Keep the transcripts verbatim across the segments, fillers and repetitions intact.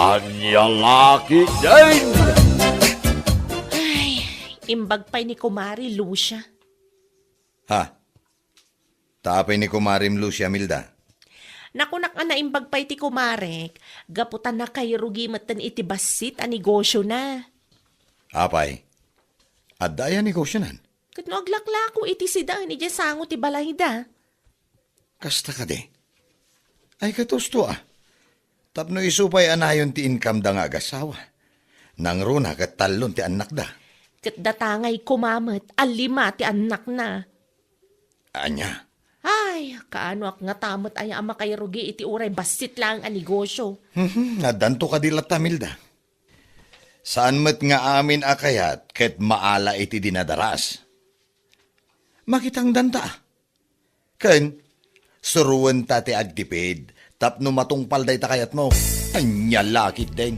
Ania la ketdin? Ay, imbag pay ni Kumari Lucia. Ha? Ta apay ni Kumarem Lucia, Milda? Nakunak nga naimbag pay ti kumarek, gapu ta nakairugi metten iti bassit a negosiona. Apay? Adda aya negosionan? Ket no aglaklako iti sidaen idiay sango ti balayda. Kasta kadi? Ay, katusto a. Tapno isu pay a nayon ti income-da nga agasawa. Nangruna ket tallon ti annakda. Ket datangay koma met a lima ti annakna. Ania? Ay, kaanoak ngata met aya a makairugi iti uray bassit laeng a negosio. Mhm, addanto kadi latta, Milda. Saan met nga amin a kayat ket maala iti dinadaras. Makitangdanta. Ken, suroenta ti agtipid tapno matungpal dayta kayatmo. Ania la ketdin?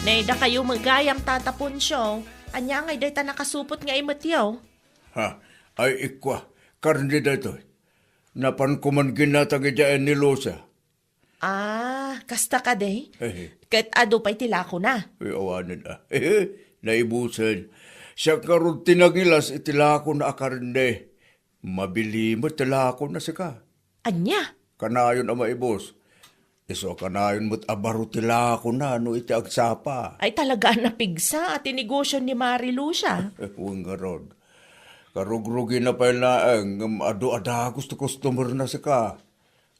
Nay, dakayo met gayam, Tata Poncio. Ania ngay dayta nakasupot nga imetyo? Ha, ay ikua, karne daytoy. Napan koman ginatang idiay ni Lucia. Ah, kasta kadi? Hehe. Ket adu pay ti lakona? Ay, awanen a. Hehe, naibusen. Siak ngarud ti nangilas iti lakona a karne. Mabili met ti lakona sika. Ania? Kanayon a maibus. Isu a kanayon met a baro ti lakona no iti agsapa. Ay, talaga a napigsa a ti negosio ni Mari Lucia. Wen ngarud. Karugrugina pay laeng ngem adu a dagus ti customer-na sika.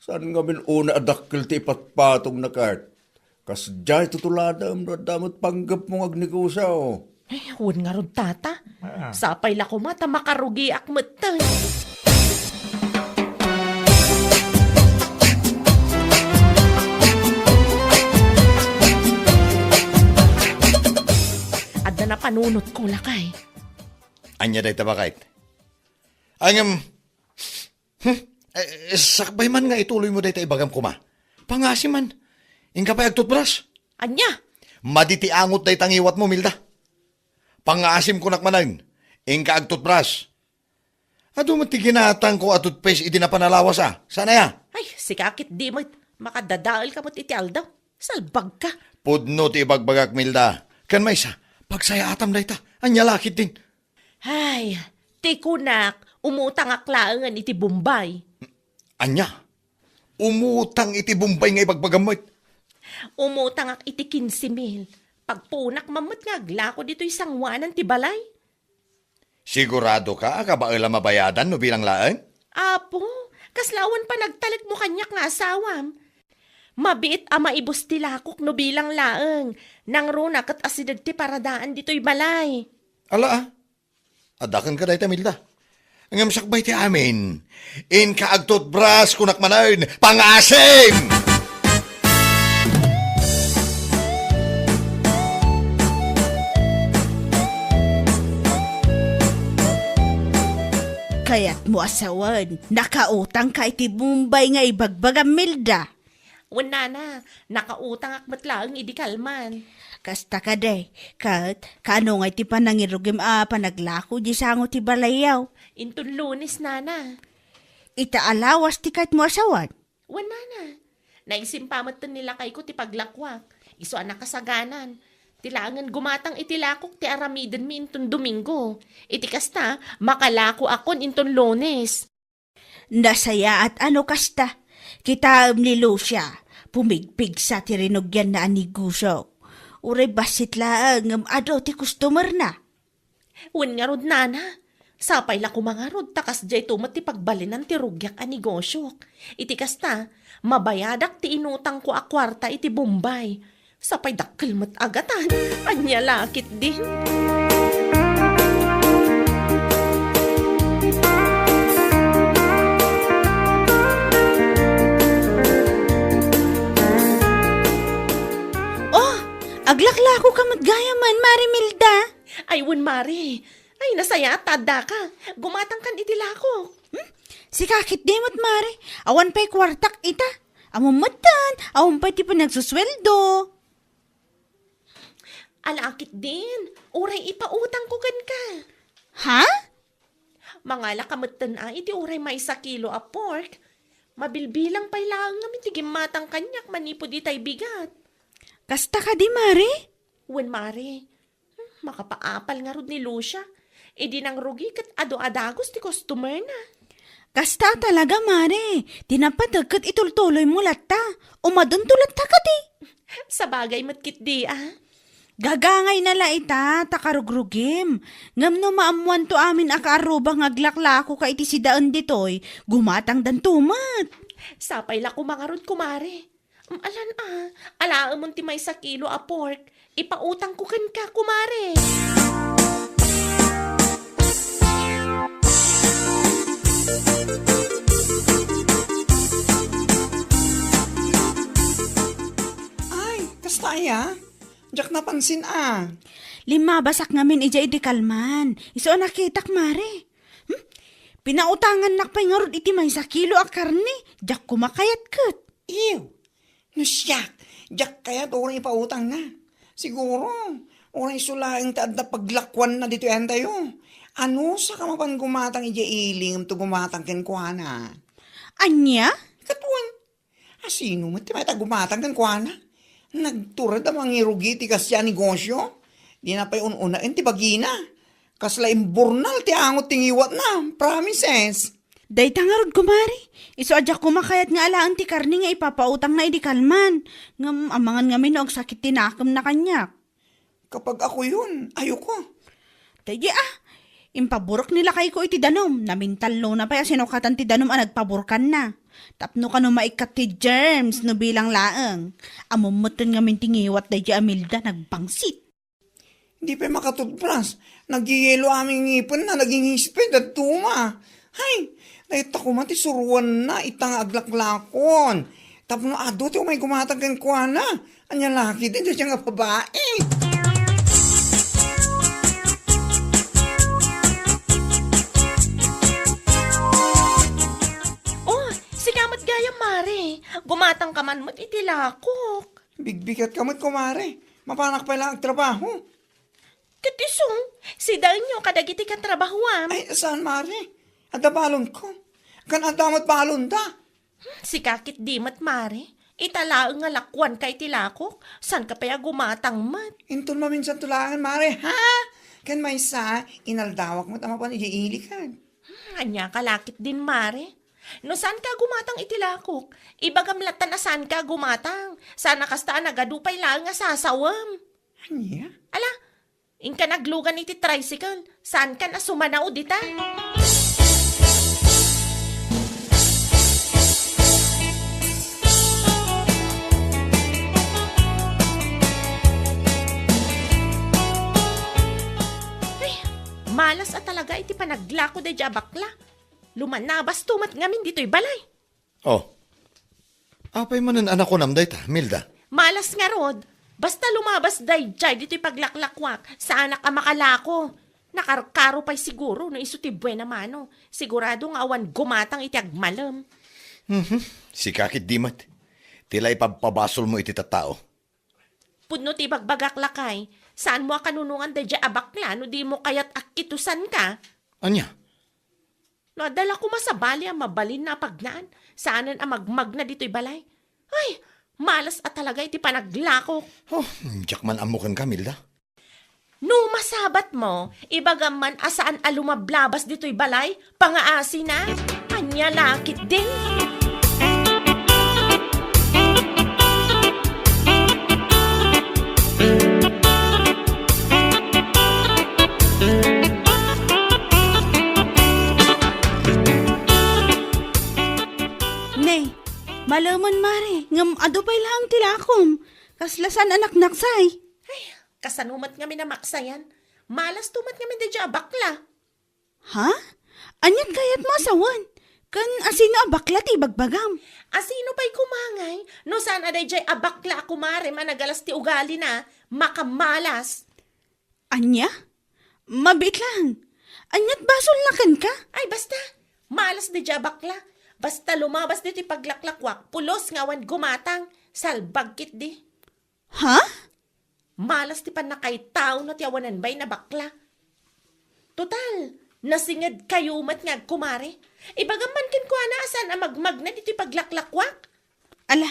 Saan ngamin unay a dakkel ti ipatpatongna ket? Kasdiay tutuladem no adda met panggepmo nga agnegosio. Ay, wen ngarud, Tata. Ah. Sapay la koma ta makarugiak metten. Adda napanunotko, lakay. Ania dayta, baket? Ay, ngem, hmm? Eh, sakbay man nga ituloymo dayta ibagam koma. Pangngaasim man. Inka pay agtutbras. Ania? Madi ti angot dayta ngiwatmo, Milda. Pangngaasim kunak manen. Inka agtutbras. Adu met ti ginatangko a toothpaste idi napan a lawas a. Saan aya? Ay, sika ketdi met. Makadadaelka met iti aldaw. Salbagka. Pudno ti ibagbagak, Milda. Ken maysa, pagsayaatam dayta. Ania la ketdin? Ay, ti kunak, umutangak laengen iti Bombay. Ania? Umutang iti Bombay nga ibagbagam met? Umutangak iti kinse mil. Pagpuonak man met nga aglako ditoy sangoanan ti balay. Siguradoka a kabael a mabayadan no bilang laeng? Apo, kasla awan panagtalekmo kaniak nga asawam. Mabiit a maibus ti lakok no bilang laeng. Nangruna ket asideg ti paradaan ditoy balay. Ala, a. Adda kenka dayta, Milda. Ngem sakbay ti amin, inka agtutbras, kunak manen, pangngaasim! Kayatmo a sawen, nakautangka iti Bombay nga ibagbagam, Milda? Wen, nana, nakautangak met laeng idi kalman. Kasta kadi, ket kaano ngay ti panangirugim a panaglako di sango ti balayyo? Inton Lunes, nana. Ita a lawas ti kayatmo a sawen? Wen, nana. Naisimpa metten ni lakayko ti paglakuak. Isu a nakasaganan. Ti laengen gumatang iti lakok ti aramidenmi inton Domingo. Iti kasta, makalakoakon inton Lunes. Nasayaat a no kasta. Kitaem ni Lucia, pumigpigsa ti rinugianna a negosio. Uray bassit laeng ngem adu ti customer-na. Wen ngarud, nana, sapay la koma ngarud ta kasdiayto met ti pagbalinan ti rugiak a negosiok. Iti kasta, mabayadak ti inutangko a kuarta iti Bombay. Sapay dakkel met a gatan. Ania la ketdin? Oh, aglaklakoka met gayamen, Mari Milda. Ay, wen, Mari. Ay, nasayaat ta addaka. Gumatangkan iti lakok. Hmm? Sika ketdi met, Mari. Awan pay kuartak ita. Ammom metten, awan pay ti panagsusueldo. Ala ketdin, uray ipautangko kenka. Ha? Mangalaka metten a iti uray maysa kilo a pork. Mabilbilang pay laeng ngamin ti gimmatang kaniak manipud itay bigat. Kasta kadi, Mare? Wen, Mare. Hmm, makapaapal ngarud ni Lucia. Idi nangrugi ket adu a dagus ti customer-na. Kasta talaga, Mare. Ti napateg ket itultuloymo latta. Umadunto latta kadi. Sabagay met ketdi, a. Gagangayna la ita, ta karugrugim. Ngem no maammoanto amin a kaarruba nga aglaklakoka iti sidaen ditoy, gumatangdanto met. Sapay la koma ngarud, kumare. Mm, alan a, alaemon ti maysa kilo a pork. Ipautangko kenka, kumare. Ay, kasta aya? Diak napansin a. Limmabasak ngamin idiay idi kalman. Isu a nakitak, Mare. Hmm? Pinautangannak pay ngarud iti maysa kilo a karne. Diak koma kayat ket. Ew. No siak, diak kayat uray ipautangna. Siguro, uray isu laeng ti adda paglakuanna ditoy antayo. Anusaka mapan gumatang idiay ili ngem to gumatang kenkuana? Ania? Ket wen, asino met ti mayat a gumatang kenkuana? Nagtured a mangirugi ti kasdiay a negosio. Dina pay un-unaen ti bagina. Kasla imburnal ti angot ti ngiwatna. Promises. Dayta ngarud, kumare. Isu a diak koma kayat nga alaen ti karne nga ipapautangna idi kalman. Ngem amangan ngamin no agsakit ti nakemna kaniak. Kapag ako yun, ayoko. Daydi a, impaburek ni lakayko iti danum. Namintallona pay a sinukatan ti danum a nagpaburkanna. Tapno kano maikkat ti germs no bilang laeng. Ammom metten ngamin ti ngiwat daydi a Milda nagbangsit. Di pay makatutbras. Nagyeyelo amin ngipenna, naging hisped, dadduma. Hay, dayta koma ti suruanna ita nga aglaklakon. Tapno adu ti umay gumatang kenkuana. Ania la ketdi dayta nga babai? Oh, sika met gayam, Mare. Gumatang ka man met iti lakok. Bigbigat ka met, kumare. Mapanak pay la agtrabaho. Ket isu, sidaenyo kadagiti katrabahoam. Ay, saan, Mare? Adda balonko. Ken adda met balonda. Hmm, sika ketdi met, Mare. Ita laeng nga lakuanka iti lakok, saanka pay a gumatang met. Inton maminsanto laengen, Mare, ha? Ken maysa, inaldawak met a mapan idiay ilikan. Hmm, ania ka la ketdin, Mare? No saanka a gumatang iti lakok, ibagam lattan a saanka a gumatang. Saan a kasta a nagadu pay laeng a sasawem. Ania? Ala, inka naglugan iti tricycle. Saankan a sumanao dita? Ay, malas a talaga iti panaglako daydiay a bakla. Lumanabasto met ngamin ditoy balay. Oh. Apay manen a nakunam dayta, Milda? Malas ngarud. Basta lumabas daydiay ditoy paglaklakuak, saanak a makalako. Nakarkaro pay siguro no isu ti buena mano. Sigurado nga awan gumatang iti agmalem. Mhm. Sika ketdi met. Ti la ipabpabasolmo iti tattao. Pudno ti ibagbagak, lakay, saanmo a kanunongan daydiay a bakla no dimo kayat a kitusanka. Ania? No adda la koma sabali a mabalinna a pagnaan, saanen a magmagna ditoy balay. Ay, malas a talaga iti panaglakok. Oh, diak man ammo kenka, Milda. No masabatmo, ibagam man a saan a lumablabas ditoy balay, pangaasina. Ania la ketdin? Ne, malemen, Mare, ngem adu pay laeng ti lakom. Kasla saan a naknaksay. Ay, kasano met ngamin a maksayan? Malasto met ngamin daydiay a bakla. Ha? Aniat kayatmo a sawen? Ken asino a bakla ti ibagbagam? Asino pay koma ngay no saan a daydiay a bakla a kumarem a nagalas ti ugalina, makamalas? Ania? Mabiit laeng. Aniat basolna kenka? Ay, basta. Malas daydiay a bakla. Basta lumabas ditoy paglaklakuak, pulos nga awan gumatang. Salbag ketdi. Ha? malas ti pannakaitaona ti awanan bain a bakla. Total, nasingedkayo met nga agkumare. Ibagam man kenkuana a saan a magmagna ditoy paglaklakuak. Ala,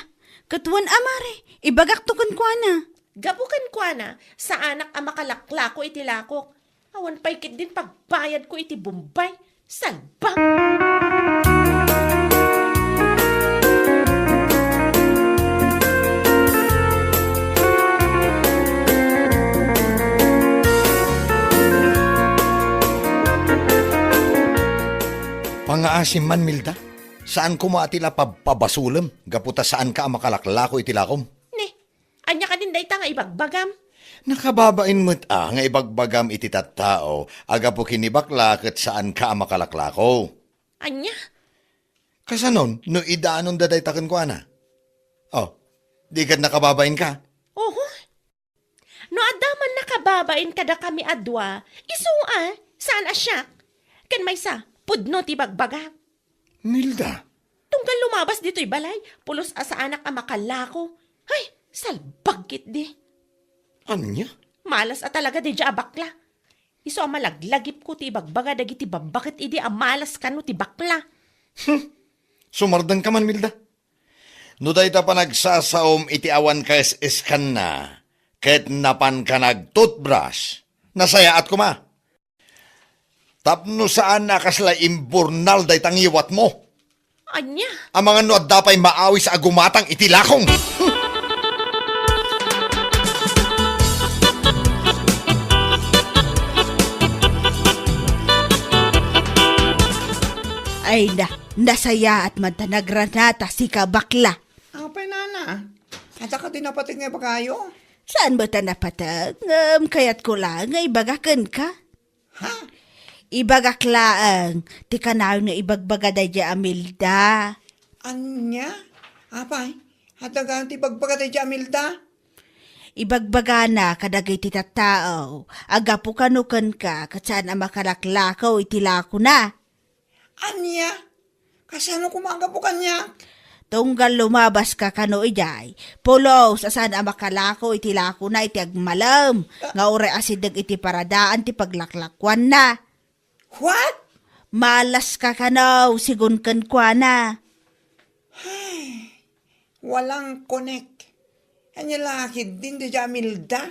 ket wen a, mare, ibagakto kenkuana. Gapu kenkuana, saanak a makalaklako iti lakok. Awan pay ketdin pagbayadko iti Bombay. Salbag! Pangaasim man, Milda. Saan koma a ti la pabpabasolem gapu ta saanka a makalaklako iti lakom. Ne, ania kadin dayta nga ibagbagam? Nakababain met a nga ibagbagam iti tattao a gapu ken ni bakla ket saanka a makalaklako. Ania? Kasanon no idanon da dayta kenkuana? Oh, di ket nakababainka? Oho. No adda man nakababain kadakami a dua, isu a, saan a siak. Ken maysa, pudno ti bagbaga. Nilda. Tunggal lumabas ditoy balay, pulos a saanak a makalako. Ay, salbag ketdi. Ania? Malas a talaga daydiay a bakla. Isu a malaglagipko ti ibagbaga dagiti babbaket idi a malas kano ti bakla. Hmm. Sumardengka man, Milda. No dayta panagsasaom iti awan kaes-eskanna, ket napanka nag-toothbrush, nasayaat koma. Tapno saan a kasla imburnal dayta ngiwatmo. Ania? Amangan no adda pay maawis a gumatang iti lakong. Ay na, nasayaat man ta nagranata sika, bakla. Apay, nana? Adda kadi napateg nga ibagayo? Saan met a napateg? Ngem kayatko laeng nga ibaga kenka. Ha? Ibagak laeng ti kanayon nga ibagbaga daydiay a Milda. Ania? Apay, adda gayam ti ibagbaga daydiay a Milda? Ibagbagana kadagiti tattao a gapu kano kenka ket saan a makalaklako iti lakona. Ania? Kasano koma a gapu kaniak? Tunggal lumabaska kano idiay, pulos a saan a makalako iti lakona iti agmalem, nga uray asideg iti paradaan ti paglaklakuanna. What? Malaska kano, sigun kenkuana. Ay, walang connect. Ania la ketdin daydiay a Milda?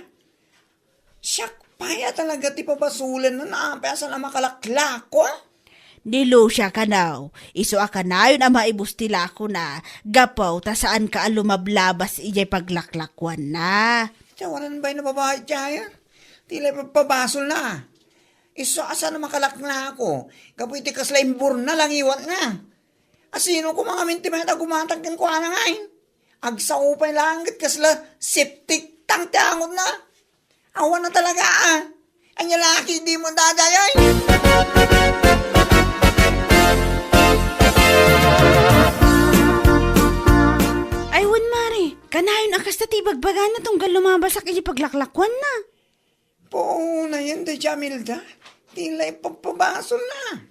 Siak pay a talaga ti pabasolenna, apay a saan a makalaklako? Ni Lucia kano, isu a kanayon a maibus ti lakona, gapu ta saanka a lumablabas idiay paglaklakuanna. Ti awanan bain a babai diay, ti la pabpabasolna. Isu a saan a makalaklako, gapu iti kasla imburnal a ngiwatna. Asino koma ngamin ti mayat a gumatang kenkuana ngay? Agsao pay laeng ket kasla septic tank ti angotna. Awan a talaga, a. Ania la ketdi mo, dadayoy? Ay, wen, mare, kanayon a kasta ti ibagbagana tunggal lumabasak iti paglaklakuanna. Puonayen daydiay a Milda, ti la ipagpabasolna.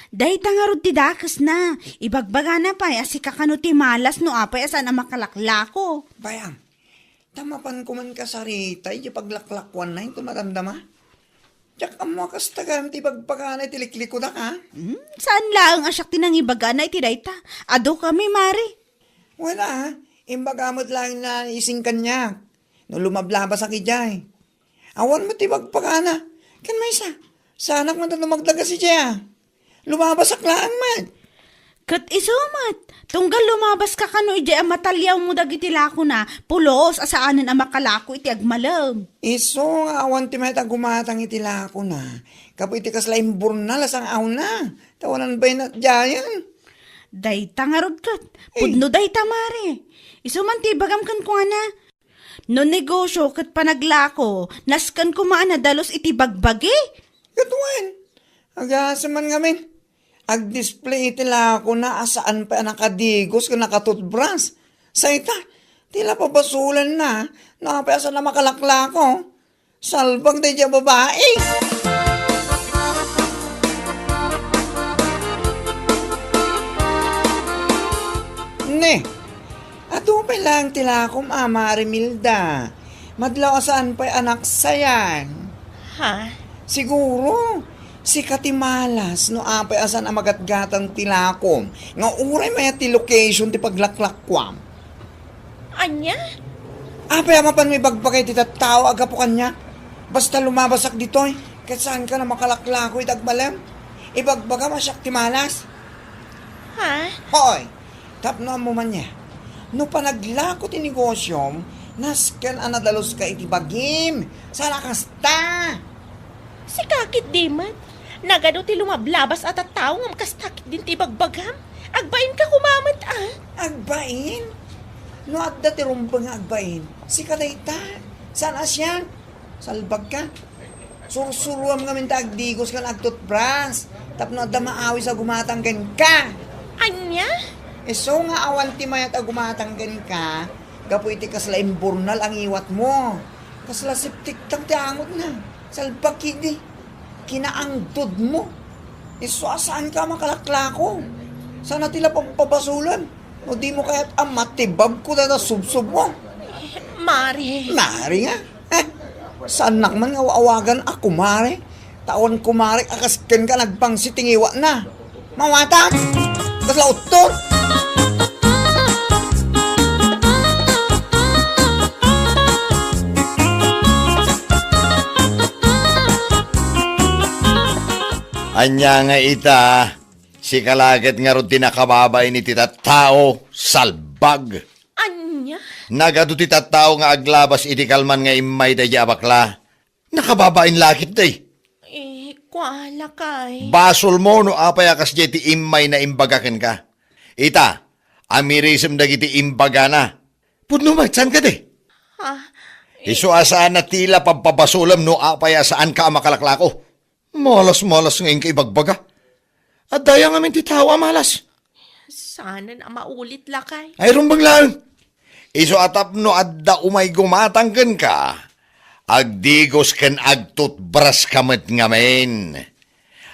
Dayta ngarud ti dakesna, ibagbagana pay a sika kano ti malas no apay a saan a makalaklako. Bayam, ta mapan koman kasarita iti paglaklakuanna, inton madamdama. Diak ammo a kasta gayam ti ibagbagana iti liklikudak, a? Hmm, saan laeng a siak ti nangibagana iti dayta. Adu kami, mare. Wala, imbaga met laeng na ising kaniak. No lumablabasak idiay. Awan met ti ibagbagana. Ken maysa, saanak met a dumagdagas idiay, a. Lumabasak laeng met. Ket isu met, tunggal lumabaska kano idiay a mataliawmo dagiti lakona, pulos a saanen a makalako iti agmalem. Isu nga awan ti mayat a gumatang iti lakona, gapu iti kasla imburnal a sang-awna, ta awanan bain a diayen. Dayta ngarud ket, eh, pudno dayta, mare. Isu man ti ibagam kenkuana. No negosio ket panaglako, nasken koma a nadalus iti bagbagi? Ket wen, agasem man ngamin. Agdisplay iti lakona a saan pay a nakadigos ken nakatutbras. Sayta, ti la pabasolenna, no apay a saan a makalaklako. Salbag daydiay a babai. Ne, adu pay laeng ti lakom a, Mare Milda. Madlaw a saan pay a naksayan. Ha? Siguro, sika ti malas no apay a saan a magatgatang ti lakom nga uray mayat ti location ti paglaklakuam. Ania? Apay a mapanmo ibagbaga iti tattao a gapu kaniak? Basta lumabasak ditoy, ket saanka a makalaklako iti agbalem. Ibagbagam a siak ti malas. Ha? Hoy! Tapno ammo man nia, no panaglako ti negosiom, nasken a nadaluska iti bagim. Saan a kasta? Sika ketdi met. Nagadu ti lumablabas a tattao ngem kasta ketdin ti ibagbagam. Agbainka koma met, a. Agbain? No adda ti rumbeng nga agbain, sika dayta. Saan a siak? Salbagka. Sursuruam ngamin ta agdigos ken agtutbras tapno adda maawis a gumatang kenka. Ania? Isu nga awan ti mayat a gumatang kenka gapu iti kasla imburnal a ngiwatmo. Kasla septic tank ti angotna. Salbag ketdi. Kinaangdodmo. Isu a saanka a makalaklako. Saan a ti la pagpabasolem. No dimo kayat a matibabko dayta subsobmo. Mare. Mare nga? Eh, saannak man nga awagan a kumare? Ta awan kumare a kas kenka nagpangsit ti ngiwatna. Mawatag! Kasla utton! Ania nga ita, sika la ket ngarud ti nakababain iti tattao, salbag. Ania? Nagadu ti tattao nga aglabas iti kalman nga immay daydiay a bakla. Nakababain la ketdi. Eh, kua, lakay. Basolmo no apay a kasdiay ti immayna imbaga kenka. Ita, amirisem dagiti imbagana. Pudno met, saan ketdi? Ha? Eh, isu a saan a ti la pagpabasolem no apay a saanka a makalaklako. Malas-malas nga inka ibagbaga. Adda aya ngamin ti tao a malas. Saanen a maulit, lakay. Ay, rumbeng laeng. Isu a tapno adda umay gumatang kenka, agdigos ken agtutbraska met ngamin.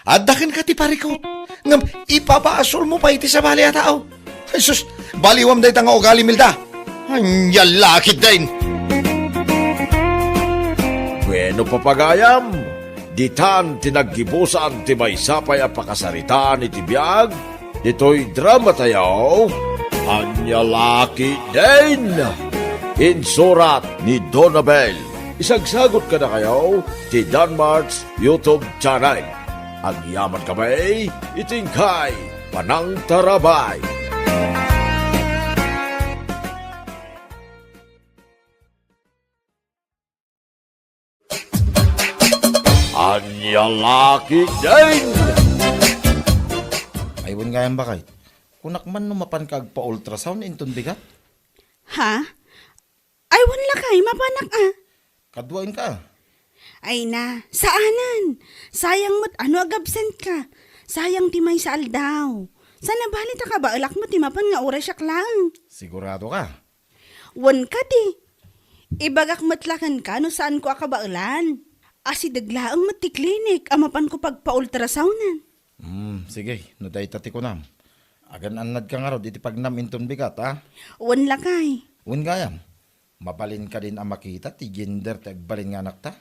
Adda kenka ti parikut, ngem ipabasolmo pay iti sabali a tao. Ay sus, baliwam dayta nga ugali, Milda. Ania la ketdin. Bueno, papagayam, ditan ti naggibusan ti maysa pay a pakasaritaan iti biag ditoy drama tayo, Ania la ketdin. Insurat ni Donabel. Isagsagot kadakayo ti Danmart's YouTube channel. Agyaman kami iti inkay panangtarabay. Ania la ketdin? Ay, wen gayam, baket. Kunak man no mapanka agpa-ultrasound inton bigat? Ha? Ay, wen lakay, mapanak a. Kaduaenka. Ay na, saanen. Sayang met a no agabsent ka. Sayang ti maysa aldaw. Saan a bale ta kabaelak met ti mapan nga uray siak laeng. Sigurado ka? Wen kadi, ibagak met la kenka no saanko a kabaelan. Asideg laeng met ti klinik a mapanko pagpa-ultrasoundan. Hmm, sige, no dayta ti kunam. Agan-annadka ngarud iti pagnam inton bigat, a? Wen lakay. Wen gayam, mabalin kadin a makita ti gender ti agbalin nga anakta?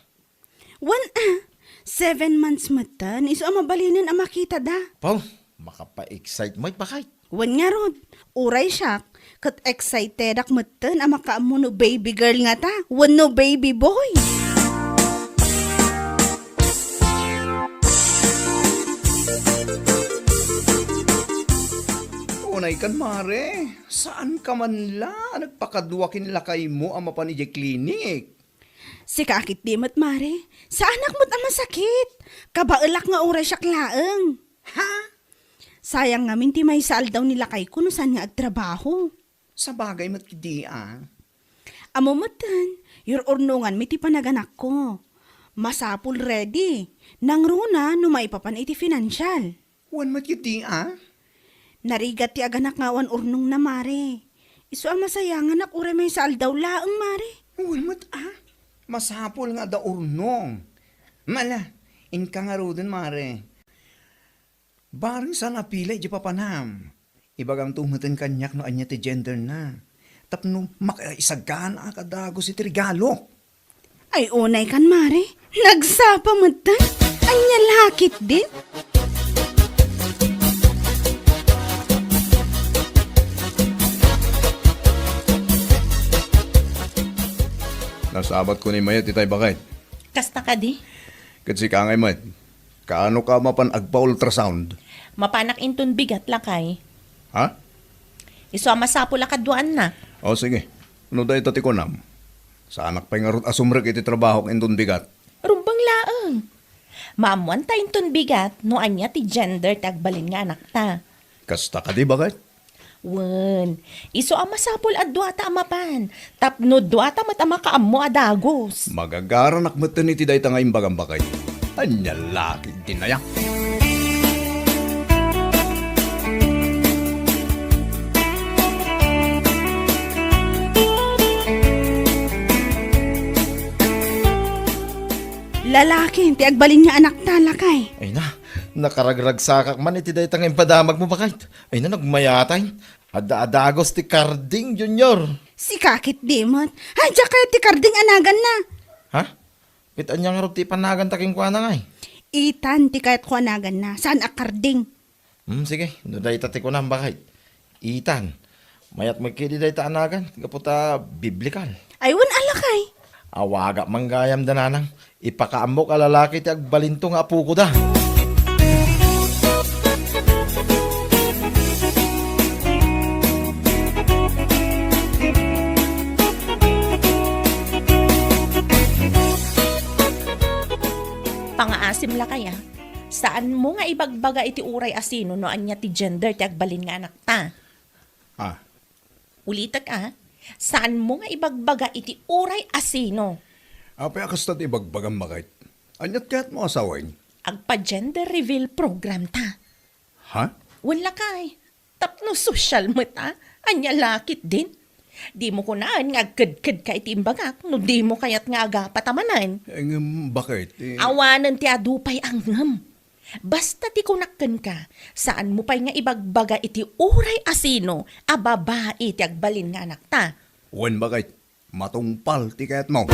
Wen a, seven months metten isu a mabalinen a makitada. Pau, makapa-excite met, baket. Wen ngarud, uray siak, ket excitedak metten a makaammo no baby girl ngata, wenno baby boy. Unay kan, mare, saanka man la a nagpakadua ken lakaymo a mapan idiay klinik? Sika a ketdi met, mare. Saanak met a masakit. Kabaelak nga uray siak laeng. Ha? Sayang ngamin ti maysa aldaw ni lakayko no saan nga agtrabaho. Sabagay met ketdi a. Ammo metten, yur-urnonganmi ti panaganakko. Masapul ready. Nangruna no maipapan iti financial. Wen met ketdi a? Narigat ti aganak nga awan urnongna, mare. Isu a masayanganak uray maysa aldaw laeng, mare. Wen met a? Masapul nga adda urnong. Mala, inka ngaruden, mare. Bareng saan a pila idiay papanam. Ibagamto metten kaniak no ania ti genderna. Tapno makaisaganaak a dagus iti regalok. Ay, unay kan, Mare. Nagsapa metten. Ania la ketdin? Nasabatko ni Mayet itay, baket. Kasta kadi? Ket sika ngay met. Kaano ka mapan agpa-ultrasound? Mapanak inton bigat, lakay. Ha? Isu a masapul a kaduaannak. O, sige. No dayta ti kunam, saanak pay ngarud a sumrek iti trabahok inton bigat. Rumbeng laeng. Maammoanta inton bigat no ania ti gender ti agbalin nga anakta. Kasta kadi, baket? Wen, isu a masapul a duata a mapan, tapno duata met a makaammo a dagus. Magagaranak metten iti dayta nga imbagam, baket. Ania la ketdin aya? Lalaki ti agbalin nga anakta, lakay. Ay na, nakaragragsakak man iti dayta nga impadamagmo, baket. Ay na, nagmayatay. Adda a dagus ti Karding Junior. Sika ketdi met. Ay, diak kayat ti Karding a naganna. Ha? Ket ania ngarud ti ipanaganta kenkuana ngay? Ethan ti kayatko a naganna, saan a Karding. Hmm, sige, no dayta ti kunam, baket. Ethan. Mayat met ketdi dayta a nagan, gapu ta biblikal. Ay, wen a, lakay. Awagak man gayam da nanang. Ipakaammok a lalaki ti agbalinto nga apokoda. Pangaasim, lakay, a. Saanmo nga ibagbaga iti uray a sino no ania ti gender ti agbalin nga anakta. Ah. Ulitek, a. Saanmo nga ibagbaga iti uray a sino. Apay a kasta ti ibagbagam, baket? Aniat kayatmo a sawen? Agpa-gender reveal program ta. Ha? Wen, lakay. Tapno sosyal met, a. Ania la ketdin? Dimo kunaen nga agkedkedka iti imbagak no dimo kayat nga agapat a manen. Eh, ngem, baket, eh? Awanen ti adu pay a ngem. Basta ti kunak kenka, saanmo pay nga ibagbaga iti uray a sino a babai ti agbalin nga anakta. Wen, baket, matungpal ti kayatmo.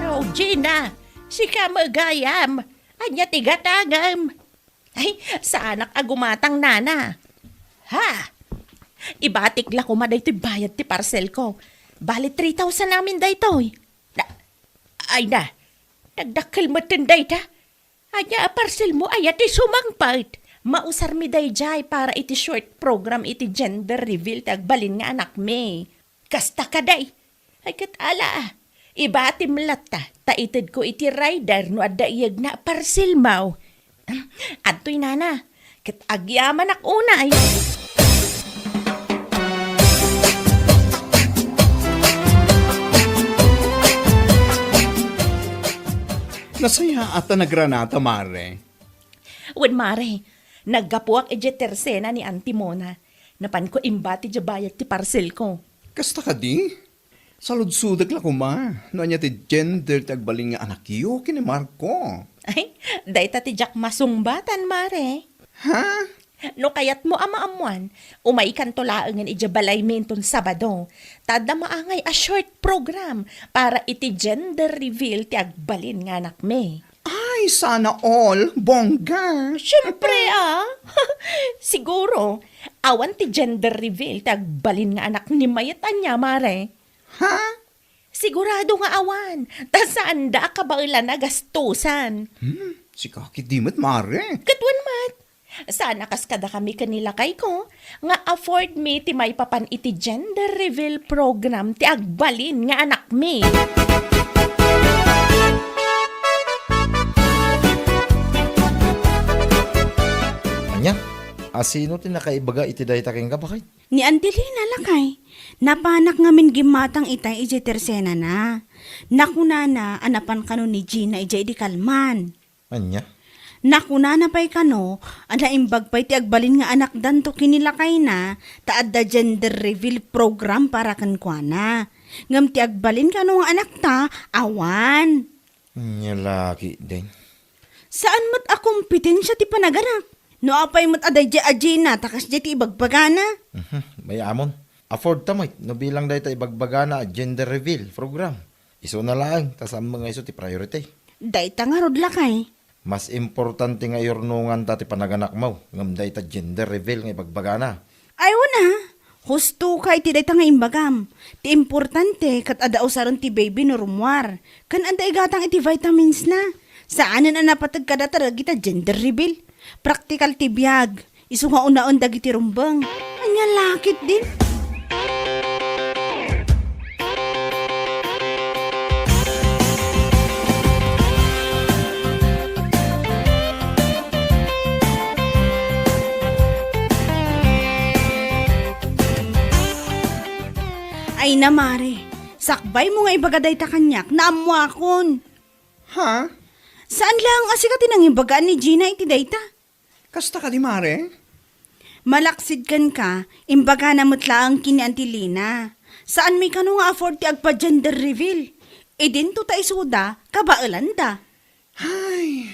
Oh, Gina, sika met gayam. Ania ti gatangem? Ay, saanak a gumatang, nana. Ha? Ibatik la koma daytoy bayad ti parcelko. Bali three thousand amin daytoy. Na, ay na, nagdakkel metten dayta. Ania a parcelmo aya ti sumangpet? Mausarmi daydiay para iti short program iti gender reveal ti agbalin nga anakmi. Kasta kadi. Ay, ket ala, ibatim latta, ta itedko iti rider no adda iyegna a parcelmo. Adtoy, nana, ket agyamanak unay. Nasayaat ta nagranata, Mare. Wen, Mare, naggapuak idiay tersena ni Auntie Mona. Napanko imbati diay bayad ti parcelko. Kasta kadi? Saludsodek la koma no ania ti gender ti agbalin nga anakyo ken ni Marco. Ay, dayta ti diak masungbatan, Mare. Ha? No kayatmo a maammuan, umaykanto laengen idiay balaymi inton Sabado. Ta adda maangay a short program para iti gender reveal ti agbalin nga anakmi. Ay, sana all, bongga. Siyempre, a. Siguro, awan ti gender reveal ti agbalin nga anak ni Mayet ania, Mare. Ha? Sigurado nga awan. Ta saanda a kabaelan a gastusan. Hmm, sika ketdi met, Mare. Ket wen met. Saan a kas kadakami ken ni lakayko nga afford mi ti maipapan iti gender reveal program ti agbalin nga anakmi. Ania? A sino ti nakaibaga iti dayta kenka, baket? Ni Angelina, lakay. Napanak ngamin gimmatang itay idiay tersenana. Nakunana a napan kano ni Gina idiay idi kalman. Ania? Nakunana pay kano a naimbag pay ti agbalin nga anakdanto ken ni lakayna ta adda gender reveal program para kenkuana. Ngem ti agbalin kano nga anakta, awan. Ania la ketdin? Saan met a kompetensia ti panaganak. No apay met a daydiay a Gina, ta kasdiay ti ibagbagana. Mhm, mayamon. Afford ta met no bilang dayta ibagbagana a gender reveal program. Isuna laeng, ta saan nga isu ti priority. Dayta ngarud, lakay. Mas importante nga iyurnonganta ti panaganakmo, ngem dayta gender reveal nga ibagbagana. Ay, wen a, husto ka iti dayta nga imbagam. Ti importante, ket adda usaren ti baby no rummuar. Ken adda igatang iti vitamins na. Saanen a napateg kadata dagita gender reveal. Praktikal ti biag. Isu nga unaen dagiti rumbeng. Ania la ketdin? Ay na, Mare. Sakbaymo nga ibaga dayta kaniak, naammoakon. Ha? Saan laeng a sika ti nangibagaan ni Gina iti dayta? Kasta kadi, Mare? Malaksid kenka, imbagana met laeng ken ni Auntie Lina. Saanmi kano nga afford ti agpa-gender reveal. Idinto ta isuda, kabaelanda. Ay.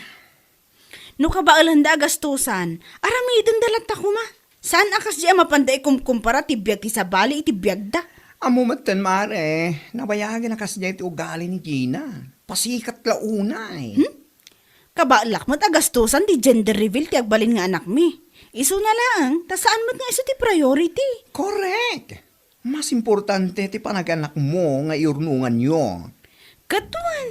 No kabaelanda a gastusan, aramidenda latta koma. Saan a kasdi a mapanda ikumkumpara ti biag ti sabali iti biagda. Ammo metten, Mare, nabayagen a kasdiay ti ugali ni Gina. Pasikat la unay. Hmm? Kabaelak met a gastusan ti gender reveal ti agbalin nga anakmi. Isuna laeng, ta saan met nga isu ti priority. Correct! Mas importante ti panaganakmo nga iyurnonganyo. Ket wen,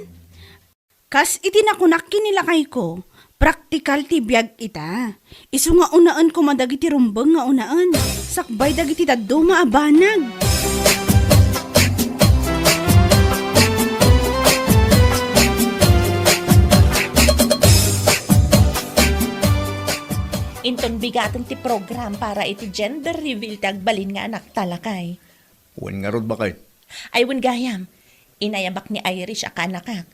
kas iti nakunak ken ni lakayko, praktikal ti biag ita. Isu nga unaen koma dagiti rumbeng nga unaen, sakbay dagiti dadduma a banag. Inton bigaten ti program para iti gender reveal ti agbalin nga anakta, lakay. Wen ngarud, bakay? Ay, wen gayam. Inayabak ni Irish a kaanakak.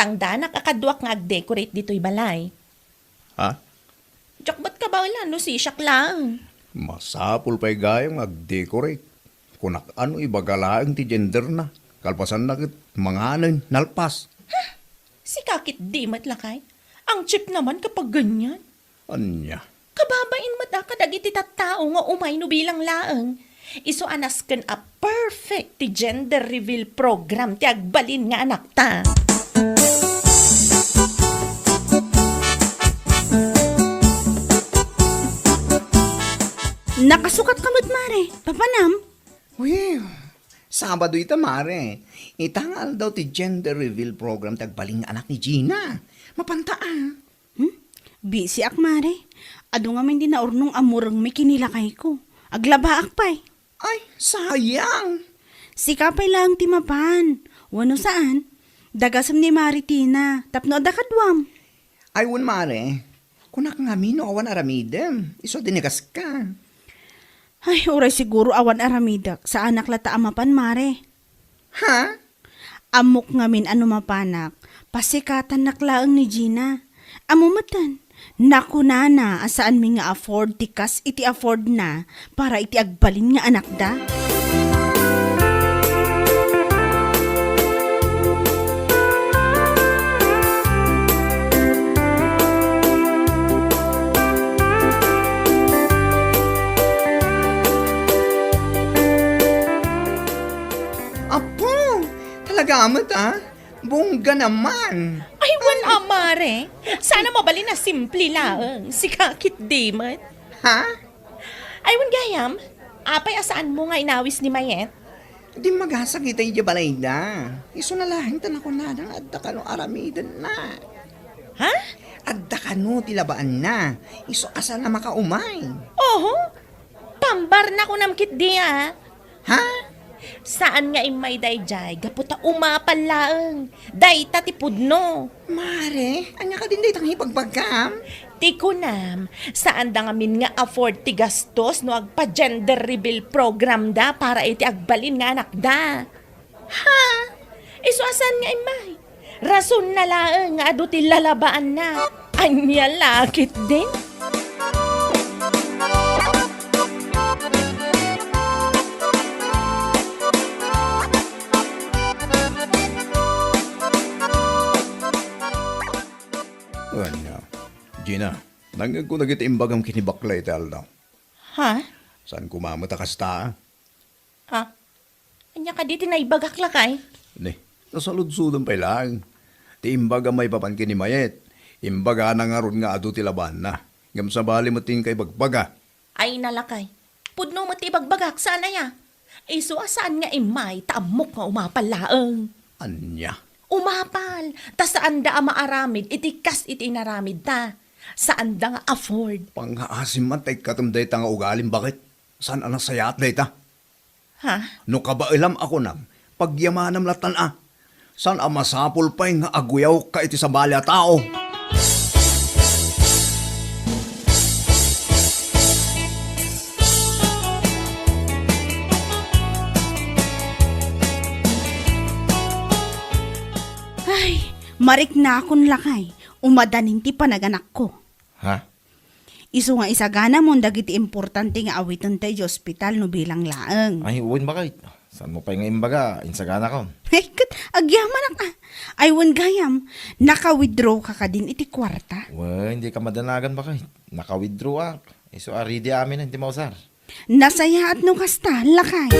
Tangdanak a kaduak nga agdecorate ditoy balay. Ha? Diak met kabaelan no sisiak laeng. Masapul pay gayam nga agdecorate. Kunak a no ibaga laeng ti genderna. Kalpasanna ket manganen, nalpas. Sika ketdi met, lakay. Ang cheap naman kapag ganyan. Ania? Kababain met a kadagiti tattao nga umay no bilang laeng. Isu a nasken a perfect ti gender reveal program ti agbalin nga anakta. Nakasukat ka met, Mare. Papanam? Uy, Sabado ita, Mare. Ita nga aldaw ti gender reveal program ti agbalin nga anak ni Gina. Mapanta a. Hmm? Busy ak, Mare. Adu ngamin ti naurnong a murengmi ken ni lakayko. Aglabaak pay. Ay, sayang! Sika pay laeng ti mapan. Wenno saan? Dagasem ni Mare Tina, tapno adda kaduam. Ay, wen, Mare. Kunak ngamin no awan aramidem. Isu a dinagas ka. Ay, uray siguro awan aramidek. Saanak latta a mapan, Mare. Ha? Ammok ngamin a no mapanak, pasikatannak laeng ni Gina. Ammo metten, nakunana a saanmi nga afford ti kas iti affordna para iti agbalin nga anakda. Apo, talaga met, ah? Bongga naman. Ay, wen a, Mare. Sana mabalin a simple laeng. Sika ketdi met. Ha? Ay, wen gayam, apay a saanmo nga inawis ni Mayet? Dimmagasat ita idiay balayda. Isuna laeng ta nakunana nga adda kano aramidenna. Ha? Adda kano ti labaanna. Isu a saan a makaumay. Oho. Pambarna kunam ketdi a. Ha? Saan nga immay daydiay gapu ta umapal laeng. Dayta ti pudno. Mare, ania kadin dayta nga ibagbagam? Ti kunam, saanda ngamin nga afford ti gastos no agpa-gender reveal program da para iti agbalin nga anakda. Ha? Isu a saan nga immay? Rasonna laeng nga adu ti lalabaanna. Ania la ketdin? Ania, Gina, Nangngegko dagiti imbagam ken ni Baklay iti aldaw. Ha? Saan koma met a kasta? Ah, ania kadi ti naibagak, lakay? Ni, nasaludsodem pay laeng. Ti imbagam maipapan ken ni Mayet, imbagana ngarud nga adu ti labaanna. Ngem sabali met ti inka ibagbaga. Ay, nalakay. Pudno met ti ibagbagak, saan aya? Isu a saan nga immay, ta ammok nga umapal laeng. Ania? Umapal, ta saanda a maaramid iti kas iti inaramidda. Saanda nga afford. Pangngaasim man ta ikkatem dayta nga ugalim, baket? Saan a nasayaat dayta? Ha? No kabaelam a kunam, pagyamanam lattan a. Saan a masapul pay nga aguyawka iti sabali a tao? Ay, mariknakon lakay, umadanin ti panaganakko. Ha? Isu nga isaganamon dagiti importante nga awitenta idiay ospital no bilang laeng. Ay, wen, baket. Saanmo pay nga imbaga, insaganakon? Ay, ket agyamanak a. Ay, wen gayam, naka-withdraw ka kadin iti kuarta? Wen, dika madanagan, baket. Naka-withdraw ak. Isu a ready amin ti mausar. Nasayaat no kasta, lakay.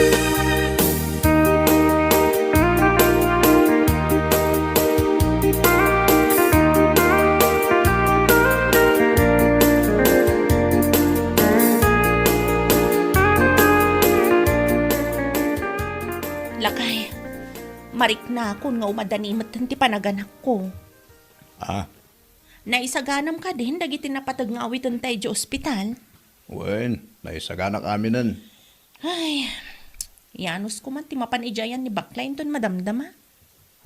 Lakay, mariknakon nga umadani metten ti panaganakko. Ah? Naisaganam kadin dagiti napateg nga awitenta idiay ospital? Wen, naisaganak aminen. Ay, yanusko man ti mapan idiay ni Baklay inton madamdama.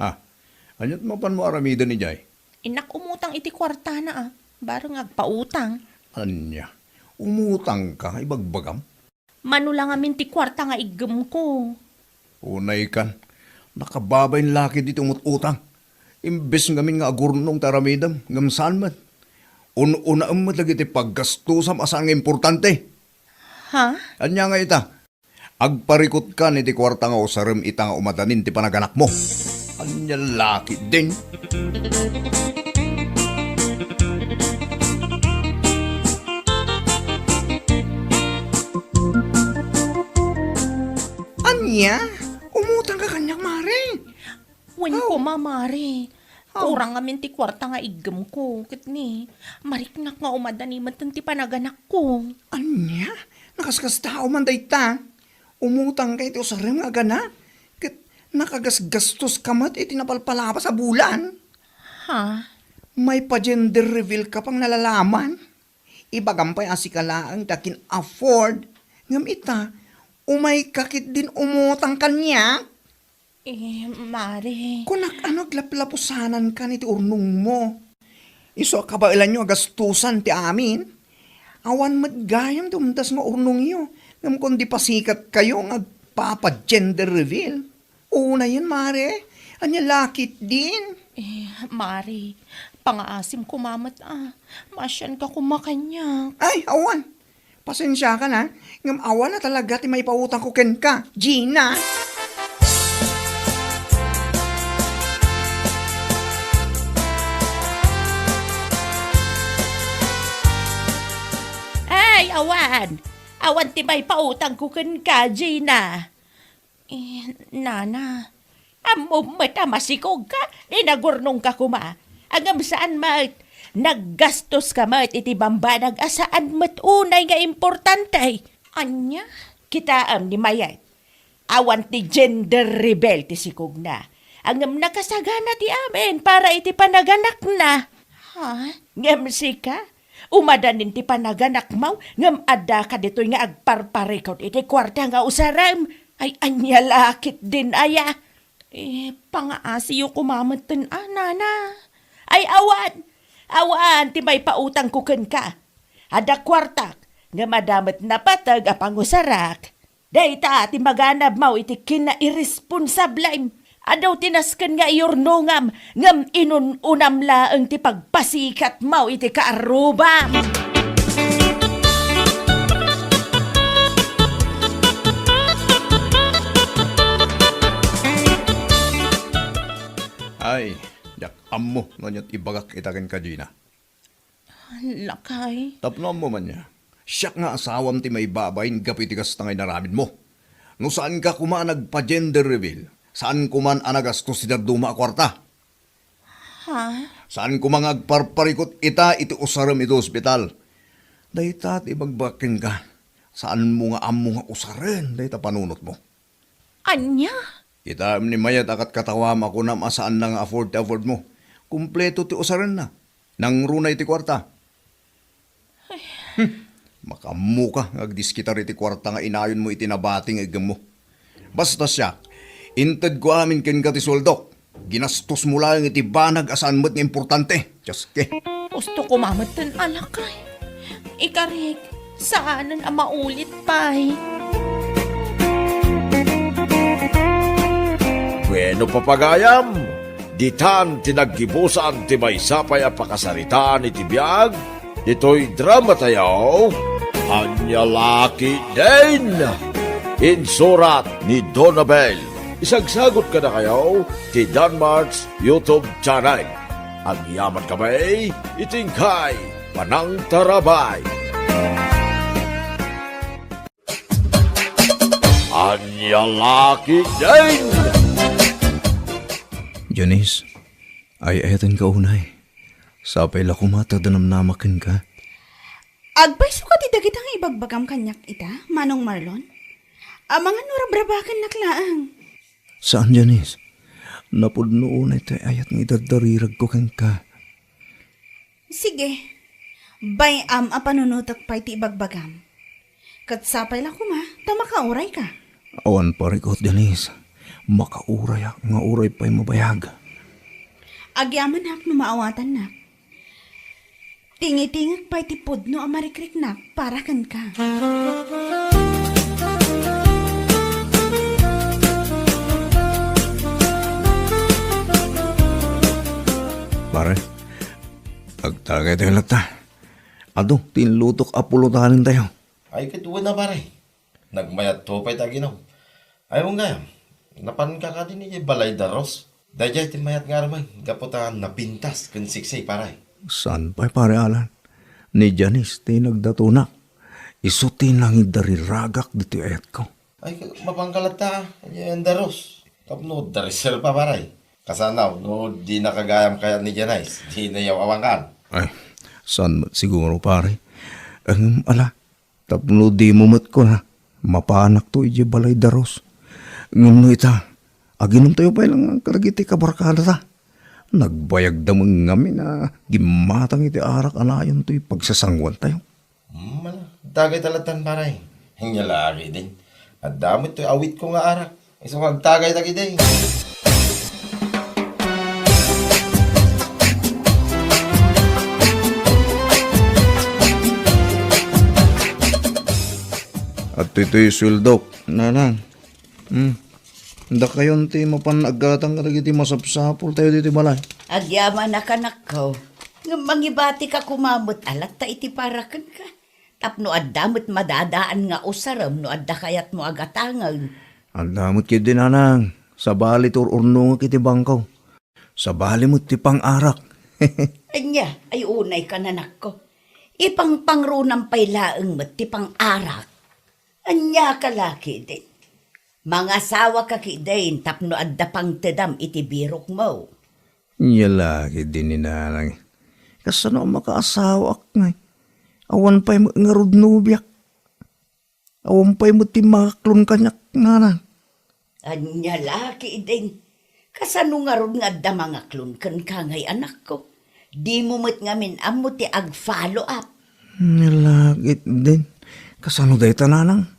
Ha? Aniat mapanmo aramiden idiay? Innak umutang iti kuartana a, bareng agpautang. Ania? Umutangka, ibagbagam? Mano la ngamin ti kuarta nga iggemko. Unaykan, nakababain la ketdi ti umut-utang. Imbes ngamin nga agurnong ti aramidem, ngem saan met. Un-unaem met dagiti paggastusam a saan nga importante. Ha? Ania nga ita? Agparikutkan iti kuarta nga usarem ita nga umadanin ti panaganakmo. Ania la ketdin? Ania? Umutangka kaniak, Mare? Wen koma, Mare. Aw. Kurang ngamin ti kuarta nga iggemko, ket ni, mariknak nga umadani metten ti panaganakko. Ania? Nakaskastao man dayta? Umutangka iti usarem nga agana, ket nakagasgastoska met iti napalpalabas a bulan. Ha? Maipa-gender reveal ka pay nalalaman. Ibagam pay a sika laeng ti akin-afford, ngem ita, umayka ketdin umutang kaniak. Eh, Mare. Kunak, ano, aglaplapusanankan iti urnongmo? Isu a kabaelanyo a gastusan ti amin. Awan met gayam ti umdas nga urnongyo, ngem kundi pasikatkayo nga agpapa-gender reveal. Unayen, Mare. Ania la ketdin? Eh, Mare, pangaasim koma met a. Maasianka koma kaniak. Ay, awan. Pasensiakan, ha? Ngem awan a talaga ti maipautangko kenka, Gina. Ay, awan! Awan ti maipautangko kenka, Gina. Eh, nana, ammom met a masikogka, ni nagurnongka koma. Ngem saan met, naggastoska met iti bambanag a saan met unay nga importante. Ania? Kitaem ni Mayet. Awan ti gender reveal ti sikogna. Ngem nakasagana ti amin para iti panaganakna. Ha? Ngem sika, umadanin ti panaganakmo, ngem addaka ditoy nga agparparikut iti kuarta nga usarem. Ay, ania la ketdin aya? Eh, pangaasiyo koma metten a, nana. Ay, awan! Awan ti maipautangko kenka. Adda kuartak, ngem adda met napateg a pangusarak. Dayta ti maganabmo iti kinairesponsablem. Adu ti nasken nga iyurnongam, ngem inun-unam laeng ti pagpasikatmo iti kaarrubam. Ay, diak ammo no aniat ibagak ita kenka, Gina. Lakay. Tapno ammo man ya, siak nga asawam ti maibabain gapu iti kasta nga inaramidmo. No saanka koma a nagpa-gender reveal, saanko man a nagastos ti dadduma a kuarta. Ha? Saanko man nga agparparikut ita iti usarem iti ospital. Dayta ti ibagbagak kenka. Saanmo nga ammo nga usaren dayta panunotmo. Ania? Kitaem ni Mayet a katkatawam a kunam a saanna nga afford ti affordmo. Kompleto ti usarenna. Nangruna iti kuarta. Hmm. Makaammoka nga agdiskitar iti kuarta nga inayonmo iti nabati nga iggemmo. Basta siak, intedko amin kenka ti sueldok. Ginastosmo laeng iti banag a saan met nga importante. Dios ke. Gusto ko mametten a lakay. Ikarik, saanen a maulit pay. Bueno, papagayam, ditan ti naggibusan ti maysa pay a pakasaritaan iti biag ditoy drama tayo, Ania La Ketdin. Insurat ni Donabel. Isagsagot kadakayo ti Danmart's YouTube channel. Agyaman kami iti inkay panangtarabay. Ania La Ketdin! Janice, ay-ayatenka unay. Sapay la koma ta danamnama kenka. Agpayso kadi dagita nga ibagbagam kaniak ita, Manong Marlon? Amangan no rabrabakennak laeng. Saan, Janice. Napudno unay ti ayat nga idardariragko kenka. Sige. Bay-am a panunotek pay ti ibagbagam. Ket sapay la koma ta makaurayka. Awan parikut, Janice. Makaurayak nga uray pay mabayag. Agyamanak no maawatannak. Tingitingek pay ti pudno a marikriknak para kenka. Pare, agtagaytayo latta. Adu ti inlutok a pulutanentayo. Ay, ket wen a, pare. Nagmayatto pay ti aginum. Ay, wen gayam, napanka kadi idiay balay da Ros? Daydiay ti mayat nga armen, gapu ta napintas ken siksi, pare. Saan pay, Pare Alan? Ni Janice ti nagdatonak. Isu ti nangidariragak ditoy ayatko. Ay, mapanka latta, idiay da Ros. Tapno adda reserba, pare. Kasano, no dinaka gayam kayat ni Janice, dina yaw awangan. Ay, saan met siguro, pare? Ngem ala, tapno dimo met kuna, mapanakto idiay balay da Ros. Ngem no ita, aginumtayo pay laeng kadagiti kabarkadata. Nagbayagda met ngamin a gimmatang iti arak a nayon toy pagsasanguantayo. Hmm, ala, dagayta lattan, pare. Ania la ketdin. Adda met toy awitko nga arak. Isu nga agtagayta ketdi. Adtoy toy sueldok, nanang. Hmm. Dakayon ti mapan aggatang kadagiti masapsapultayo ditoy balay. Agyamanak, anakko. Ngem mangibatika koma met a latta iti para kenka. Tapno adda met madadaan nga usarem no adda kayatmo a gatangen. Adda met ketdi, nanang. Sabali ti ur-urnongek iti bangko. Sabali met ti pang-arak. Ania, ay unayka, anakko. Ipangpangrunam pay laeng met ti pang-arak. Ania ka la ketdin? Mangasawaka ketdin tapno adda pangtedam iti birokmo. Ania la ketdin ni nanang. Kasano a makaasawaak ngay? Awan pay met ngarud nobiak. Awan pay met ti mangaklon kaniak, nanang. Ania la ketdin? Kasano ngarud nga adda mangaklon kenka ngay, anakko? Dimo met ngamin ammo ti ag-follow up. Ania la ketdin. Kasano dayta, nanang?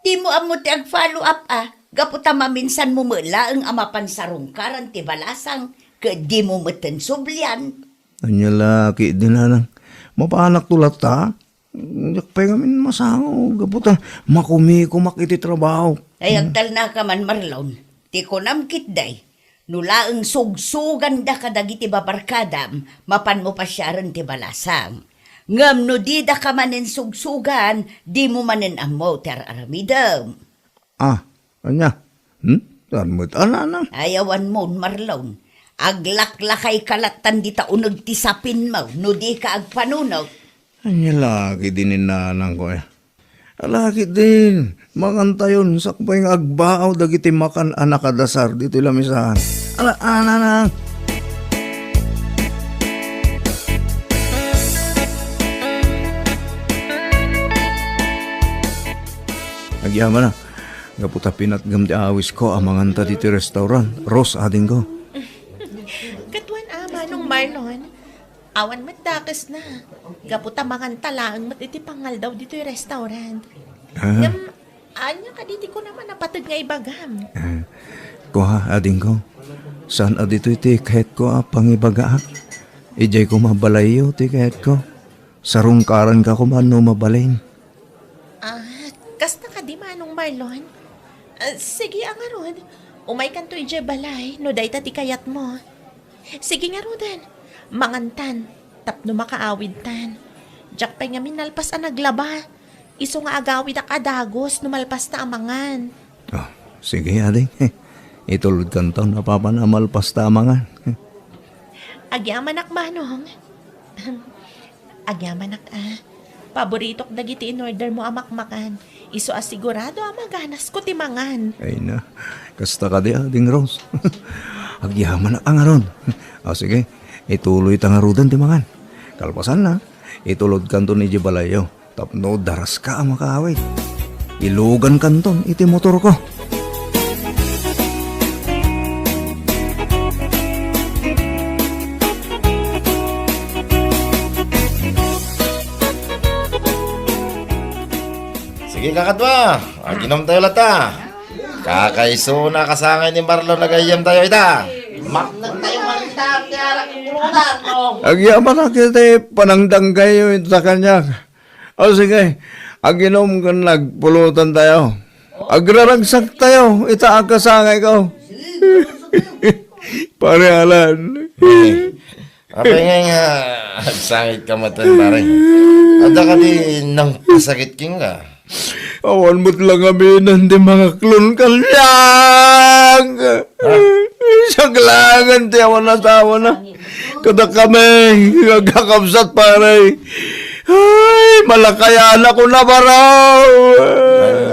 Dimo ammo ti ag-follow up, a, gapu ta maminsanmo met laeng a mapan sarungkaran ti balasang ket dimo metten sublian. Ania la ketdin, nanang. Mapanakto latta. Diak pay ngamin masango gapu ta makumikomak iti trabaho. Ay, agtalnaka man, Marlon. Ti kunam ketdi, no laeng sugsuganda kadagiti babarkadam, mapanmo pasiaren ti balasang. Ngem no didaka manen sugsugan, dimo manen ammo ti ar-aramidem. Ah, ania? Hmm? Saan met a, nanang? Ay, awanmon, Marlon. Aglaklakayka lattan dita uneg ti sapinmo no dika agpanunot. Ania la ketdin ni nanangko, eh? Ala ketdin, mangantayon, sakbay nga agbaaw dagiti makan a nakadasar ditoy lamisaan. Ala, anana. Agyamanak, gapu ta pinatgam ti awisko a manganta ditoy restaurant. Rose, adingko. Katuan a, Manong Marlon. Awan met dakesna. Gapu ta manganta laeng met iti pangaldaw ditoy restaurant. Ah. Ngem, ania kadi ti kunam a napateg nga ibagam? Ah. Kua, adingko. Saan a ditoy ti kayatko a pangibagaak? Idiay koma balayyo ti kayatko. Sarungkaranka koma no mabalin. Ah, kasta kadi, Manong Marlon? Ah, sige, a ngarud. Umaykanto idiay balay, no dayta ti kayatmo. Sige ngaruden, mangantan, tapno makaawidtan. Diak pay ngamin nalpas a naglaba. Isu nga agawidak a dagus no malpasta a mangan. Oh, sige, ading. Itulodkanto no apaman a malpasta a mangan. Agyamanak, Manong. Agyamanak a. Paboritok dagiti in-order mo a makmakan. Isu a sigurado a maganasko ti mangan. Ay na. Kasta kadi, ading Rose. Agyamanak a ngarud. O sige, ituloyta ngaruden ti mangan. Kalpasanna, itulodkanton idiay balayyo tapno daraska a makaawid. Ilugankanton iti motorko. Sige, kakadua. Aginomtayo latta. Kakaisuna kasangay ni Marlon a gayyemtayo ita. Maknagtayo man ita, ti arak pulutan, no? Agyamanak iti panangdanggayo ita kaniak. O sige, aginom ken agpulutantayo. Agraragsaktayo ita a kasangayko. Pare Alan. Eh, apay nga nga agsangitka met, pare? Adda kadi nangpasakit kenka? Awan met la ngaminen ti mangaklon kaniak. Ha? Siak laengen ti awan asawana. Kadakami nga agkakabsat, pare. Ay, malakayan ako na baraw.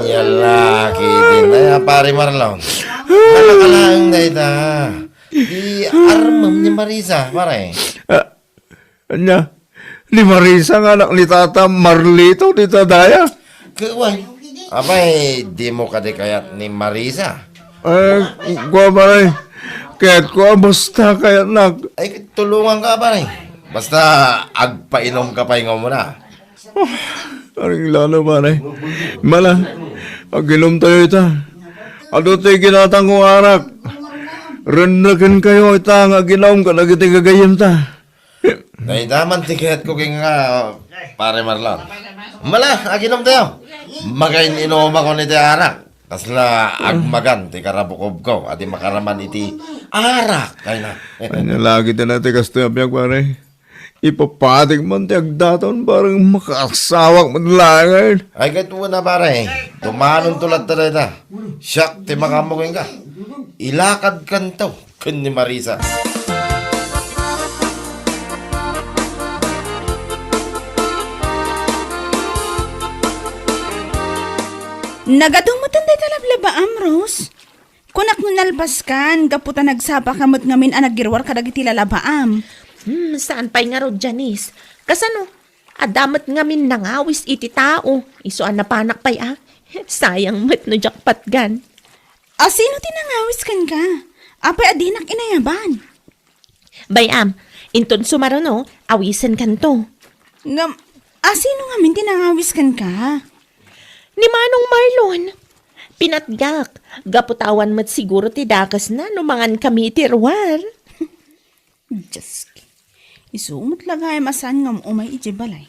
Ania la ketdin, ay, a, pare Marlon. Malakalaeng dayta. Di armem ni Marisa, pare. Ah, ania? Ni Marisa nga anak ni Tata Marlito dita daya? Kuwan. Apay, dimo kadi kayat ni Marisa? Eh, kua, pare. Kayatko a basta kayatnak. Ay, tulonganka, pare. Basta agpainomka pay nga umuna. Oh, aring lalo, pare. Mala, aginomtayo ita. Adu ti ginatangko nga arak. Rennekenkayo ita nga aginom kadagiti gagayyemta. Dayta man ti kayatko kenka, pare Marlon. Mala, aginomtayo. Magain-inumakon iti arak. Kasla agmagan ti karabukobko a di makaraman iti arak, kayna. Ay, nalagid na ti kastoy a biag, pare. Ipapatik man ti agdaton, bareng makaasawak met laengen. Ay, ket una, pare. Tumanonto latta dayta. Siak ti makaammo kenka. Ilakadkanto ken ni Marisa. Nagadu metten dayta lablabaam, Rose. Kunak no nalpaskan, gapu ta nagsapaka met ngamin a nagiruar kadagiti lalabaam. Hmm, saan pay ngarud, Janice? Kasano? Adda met ngamin nangawis iti tao. Isu a napanak pay a. Sayang met no diak patgan. A, sino ti nangawis kenka? Apay a dinak inayaban? Bay-am, inton sumaruno, awisenkanto. Ngem, a, sino ngamin ti nangawis kenka? Ni Manong Marlon. Pinatgak, gapu ta awan met siguro ti dakesna no mangankami iti ruar. Dios. Isu met la gayam a saan nga um-umay idiay balay.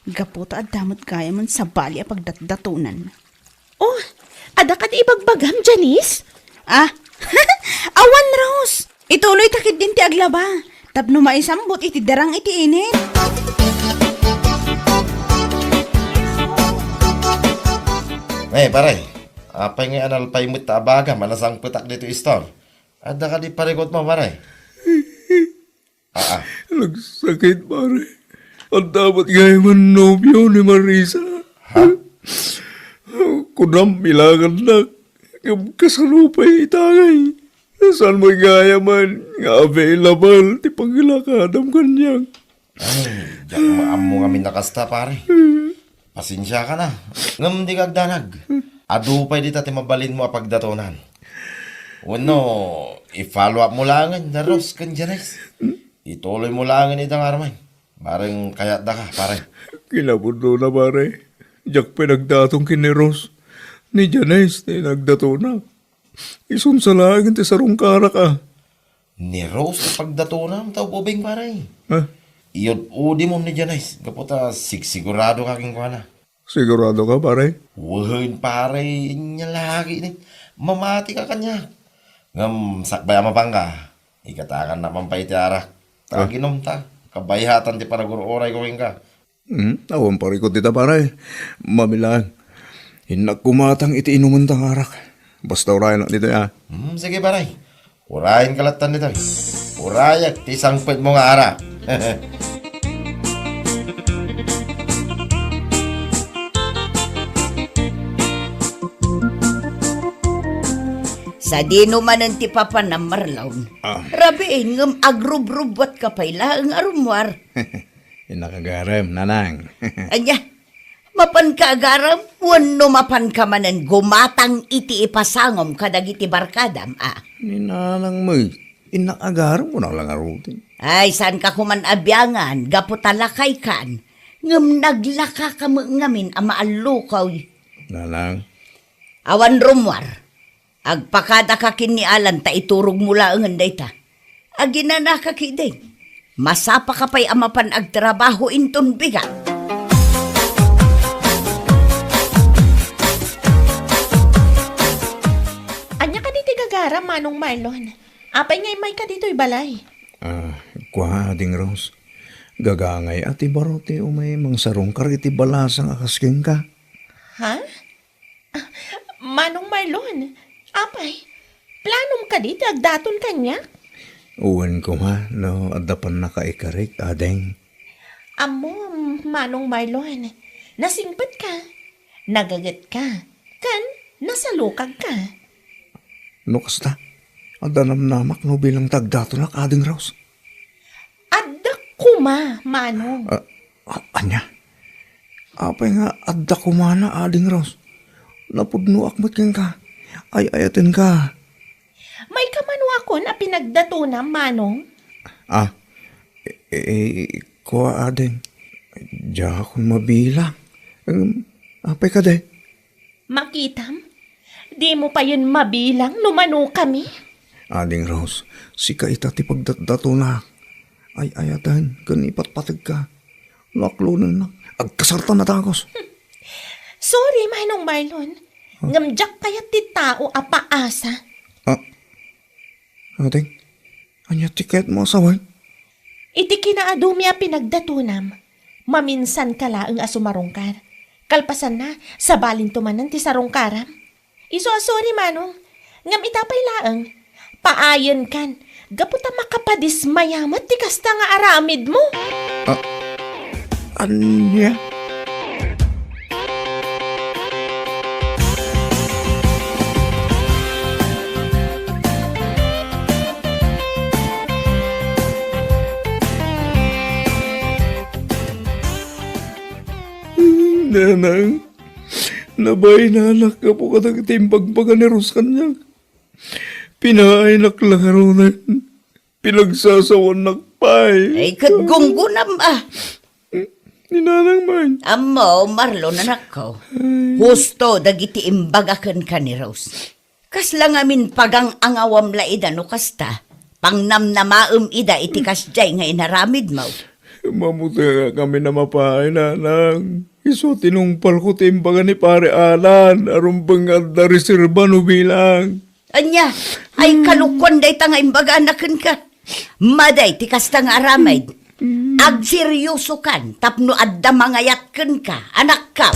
Gapu ta adda met gayamen sabali a pagdatdatonanna. Oh, adda kadi ibagbagam, Janice? Ah, awan, Rose. Ituloyta ketdin ti aglaba. Tapno maisambot iti darang iti init. Eh, pare, apay nga analpay met ta abagam a nasangpetak ditoy store? Adda kadi parikutmo, pare? Ah, ah. Nagsakit, pare. Adda met gayam a nobio ni Marisa. Ha? Kunam, ilagannak. Ngem kasano pay itangay? Saan met gayam nga available ti pangilakadam kaniak? Ay, diak maammo ngamin a kasta, pare. Pasensiakan a. Ngem dika agdanag. Adu pay dita ti mabalinmo a pagdatonan. Wenno, i-follow up mo laengen da Rose ken Janice. Ituloy mo laengen ida nga aramay. Bareng kayatdaka, pare. Kinapudnona, pare. Diak pay nagdaton ken ni Rose. Ni Janice ti nagdatona. Isunsa laeng ti sarungkarak a. Ni Rose ti pagdatonam ta ubing, pare. Ah. Iyud-udimon ni Janice, gapu ta sigsigurado ka kenkuana. Sigurado ka, pare? Wen, pare, ania lagi ni. Mamati ka kaniak. Ngem sakbay a mapanka, igatakan na man pay ti arak. Ta Ah. aginom ta. Kabayatan ti panagur-uray ko kenka. Hmm, awan parikut dita, pare. Mabilang. Innak kumatang iti inumen ta nga arak. Basta urayan ditoy, ah. Hmm, sige, pare. Urayan ka lattan ditoy. Urayak ti sangpet mo nga arak. Sadino manen ti papanam, Marlon? Ah. Rabiin ngem agrubrubuat ka pay laeng a rummuar. Innak agarem, nanang. Ania? Mapanka agarem wenno mapanka manen gumatang iti ipasangom kadagiti barkadam, a? Ni nanang met, innak agarem, kunam la ngaruden. Ay, saanka koman a biangan, gapu ta lakaykan. Ngem naglakaka met ngamin a maallukaw. Nanang. Awan rummuar. Agpakadaka ken ni Alan ta iturogmo laengen dayta. Aginanaka ketdi. Masapaka pay a mapan agtrabaho inton bigat. Ania kadi ti gagaram, Manong Marlon? Apay nga immayka ditoy balay? Ah, kua, Ading Rose. Gagangay a ti baro ti umay mangsarungkar iti balasang a kas kenka. Ha? Ah, Manong Marlon, apay, planom kadi ti agdaton kaniak? Wen koma no adda pannakaikarik, ading. Ammom, Manong Marlon, nasingpetka, nagagetka, ken nasalukagka. No kasta, adda namnamak no bilang ti agdatonak, Ading Rose. Adda koma, Manong. Ah, a-, ania? Apay nga adda koma na, Ading Rose? Napudnoak met kenka. Ay-ayatenka. Maikamanokon a pinagdatonam, Manong? Ah, e, e, e, kua, Ading. Diakon mabilang. Em, apay kadi? Makitam, dimo payen mabilang no mano kami. Ading Rose, sika ita ti pagdatdatonak. Ay-ayaten ken ipatpategka. No aklonennak, agkasartan a dagus. Sorry, Manong Marlon. Huh? Ngem diak kayat ti tao a paasa. Ah, Ading, ania ti kayatmo a sawen? Iti kinaadumi a pinagdatonam, maminsanka laeng a sumarungkar. Kalpasanna, sabalinto manen ti sarungkaram. Isu a sorry, Manong. Ngem ita pay laeng, paayenkan, gapu ta makapadismaya met ti kasta nga aramidmo. Ah, ania? Nanang, nabainanak gapu kadagiti imbagbaga ni Rose kaniak. Pinaaynak la ngaruden. Pinagsasawannak pay. Ay, ket gunggunam, ah. Ni Nanang man. Ammo, Marlon, anakko. Ay. Husto dagiti imbaga kenka ni Rose. Kasla ngamin pagangangawam la ida no kasta. Pangnamnamaem ida iti kasdiay nga inaramidmo. Mamuteak ngamin a mapay, Nanang. Isu a tinungpalko ti imbaga ni Pare Alan a rumbeng nga adda reserba no bilang. Ania, ay kalokuan dayta nga imbagana kenka. Madi ti kasta nga aramid. Agseriosokan tapno adda mangayat kenka, anakkam.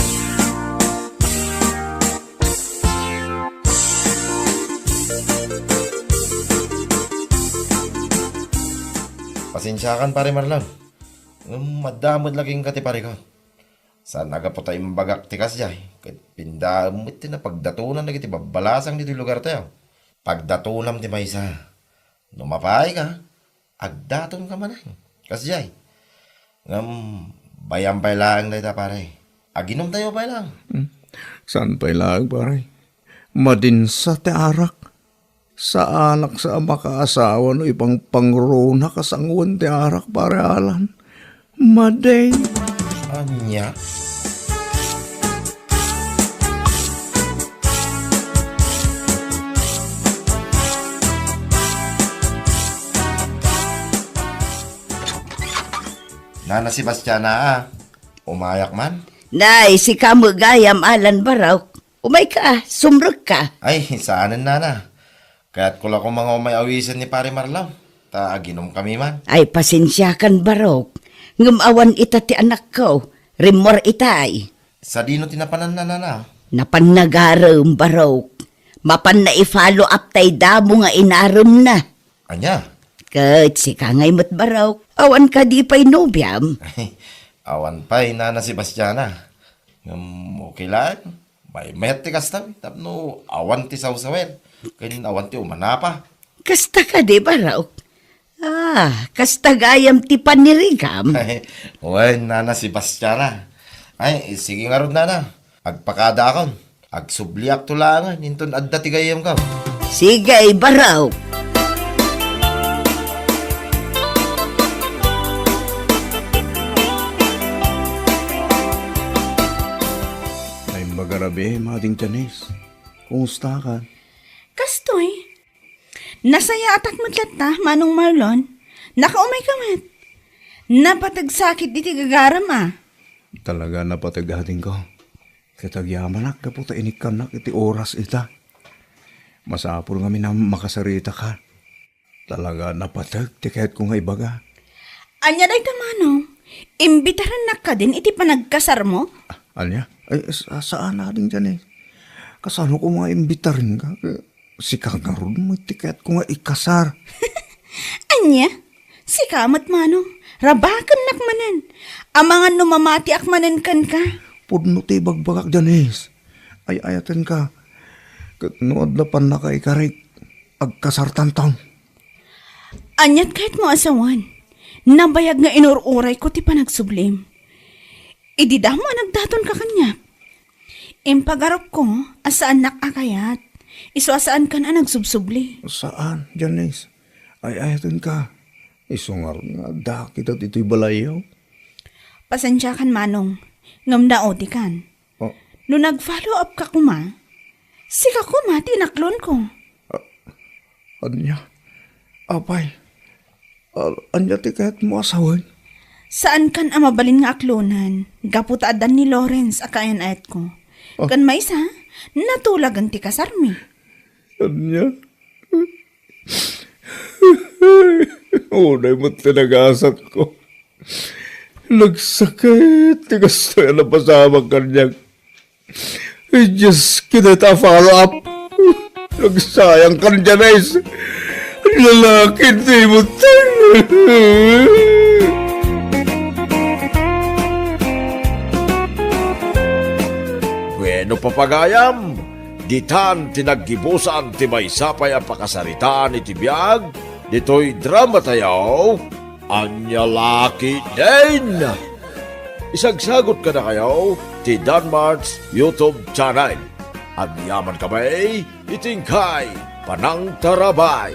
Pasensiakan, Pare Marlon. Ngem adda met la kenka ti parikut. Saan a gapu ta imbagak ti kasdiay, ket pindaem met ti napagdatonan dagiti babbalasang ditoy lugartayo. Pagdatonam ti maysa. No mapaayka, agdatonka manen. Kasdiay. Ngem, bay-am pay laeng dayta, pare. Aginumtayo pay laeng. Hmm. Saan pay laeng, pare? Madinsa ti arak. Saanak sa a makaasawa no ipangpangrunak a sangoen ti arak, Pare Alan. Madi. Ania? Nana Sebastiana, a. Umayak man? Nay, sika met gayam, Alan Barok. Umayka, sumrekka. Ay, saanen, nana. Kayatko la koma nga umay awisen ni Pare Marlon, ta aginumkami man. Ay, pasensiakan, Barok. Ngem awan ita ti anakko. Rimmuar itay. Sadino ti napananna, nana? Napan nagarem, Barok. Mapanna i-follow up tay damo nga inaremna. Ania? Ket sika ngay met, Barok. Awan kadi pay nobiam? Awan pay, Nana Sebastiana. Ngem okay laeng. Maymayat ti kasta, tapno awan ti sawsawen, ken awan ti umanapa. Kasta kadi, Barok? Ah, kasta gayam ti panirigam? Wen, Nana Sebastiana. Ay, sige ngarud, Nana. Agpakadaakon. Agsubliakto laengen inton adda ti gayyemko. Sige, Barok. Naimbag a rabii, Mading Janice. Kumusta ka? Kastoy. Nasayaatak met latta, Manong Marlon. Nakaumayka met. Napateg sakit iti gagaram, a. Talaga napateg, adingko. Ket agyamanak gapu ta inikkannak iti oras ita. Masapul ngamin a makasarita ka. Talaga napateg ti kayatko nga ibaga. Ania dayta, Manong? Imbitarennak kadin iti panagkasarmo? Ah, ania? Ay, sa-, saan, Ading Janice. Kasano ko nga imbitarenka? Sika ngarud met ti kayatko nga ikasar. Ania? Sika met, Manong. Rabakennak manen. Amangan no mamatiak manen kenka. Pudno ti ibagbagak, Janice. Ay-ayatenka. Ket no adda pannakaikarik, agkasartanto. Aniat kayatmo a sawen? Nabayag nga inur-urayko ti panagsublim. Idi damo a nagdatonka kaniak. Impagarupko a saannak a kayat. Isu a saankan a nagsubsubli. Saan, Janice. Ay-ayatenka. Isu ngarud nga adda kita ditoy balayyo. Pasensiakan, Manong. Ngem naodikan. Oh. No nag-follow up ka koma, sika koma ti inaklonko. Ah, ania? Apay, a-, ania ti kayatmo a sawen? Saankan a mabalin nga aklonen gapu ta addan ni Lawrence a kaayan-ayatko. Ah. Ken maysa, natulagen ti kasarmi. Ania? Unay met ti nagasatko. Nagsakit ti kastoy a napasamak kaniak. Ay, Diyos, kinita follow up. Nagsayang kan Janice. Lalaki, di mo tayo. Bueno, papagayam, ditan ti naggibusan ti maysa pay a pakasaritaan iti biag ditoy drama tayo, Ania La Ketdin. Isagsagut kadakayo ti Danmart's YouTube channel. Agyaman kami iti inkay panangtarabay.